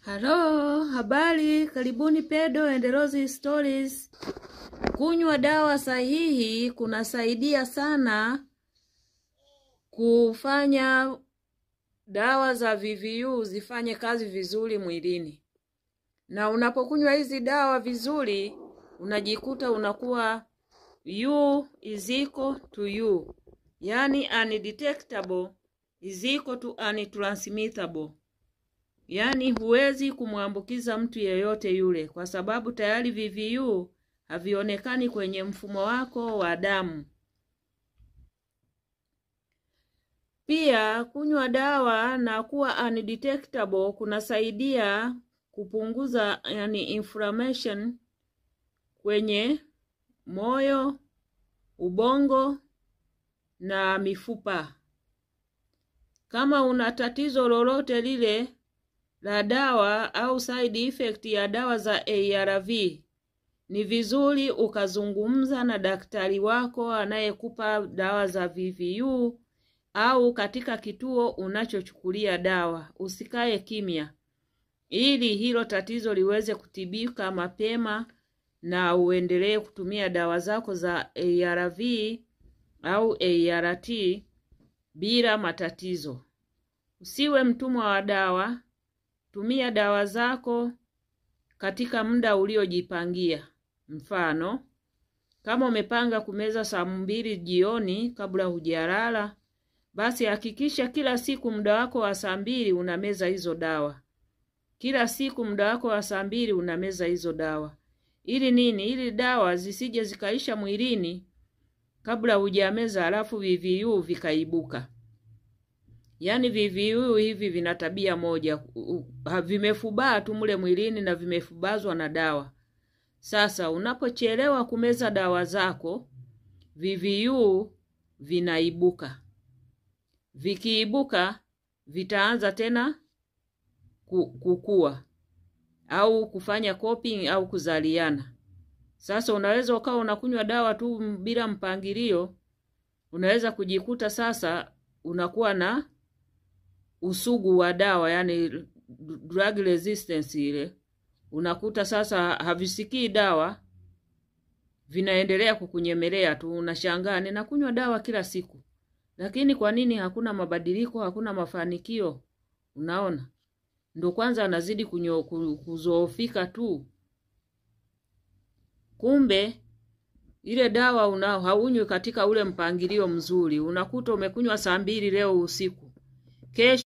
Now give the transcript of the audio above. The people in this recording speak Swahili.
Halo, habari, karibuni Pedo and Rose Stories. Kunywa dawa sahihi kunasaidia sana kufanya dawa za VVU zifanye kazi vizuri mwilini. Na unapokunywa hizi dawa vizuri, unajikuta unakuwa U is equal to U, yaani undetectable is equal to untransmittable. Yaani huwezi kumwambukiza mtu yeyote yule kwa sababu tayari VVU havionekani kwenye mfumo wako wa damu. Pia kunywa dawa na kuwa undetectable kunasaidia kupunguza yani inflammation kwenye moyo, ubongo na mifupa. Kama una tatizo lolote lile la dawa au side effect ya dawa za ARV, ni vizuri ukazungumza na daktari wako anayekupa dawa za VVU au katika kituo unachochukulia dawa. Usikae kimya, ili hilo tatizo liweze kutibika mapema na uendelee kutumia dawa zako za ARV au ART bila matatizo. Usiwe mtumwa wa dawa. Tumia dawa zako katika muda uliojipangia. Mfano, kama umepanga kumeza saa 2 jioni kabla hujalala, basi hakikisha kila siku muda wako wa saa 2 unameza hizo dawa. Kila siku muda wako wa saa 2 unameza hizo dawa. Ili nini? Ili dawa zisije zikaisha mwilini kabla hujameza, halafu VVU vikaibuka. Yaani VVU hivi vina tabia moja, vimefubaa tu mle mwilini na vimefubazwa na dawa. Sasa unapochelewa kumeza dawa zako, VVU vinaibuka. Vikiibuka vitaanza tena kukua au kufanya copying au kuzaliana. Sasa unaweza ukawa unakunywa dawa tu bila mpangilio, unaweza kujikuta sasa unakuwa na usugu wa dawa, yani drug resistance ile. Unakuta sasa havisikii dawa, vinaendelea kukunyemelea tu. Unashangaa, ninakunywa dawa kila siku, lakini kwa nini hakuna mabadiliko, hakuna mafanikio? Unaona, ndo kwanza anazidi kuzoofika tu. Kumbe ile dawa haunywi katika ule mpangilio mzuri. Unakuta umekunywa saa 2 leo usiku, kesho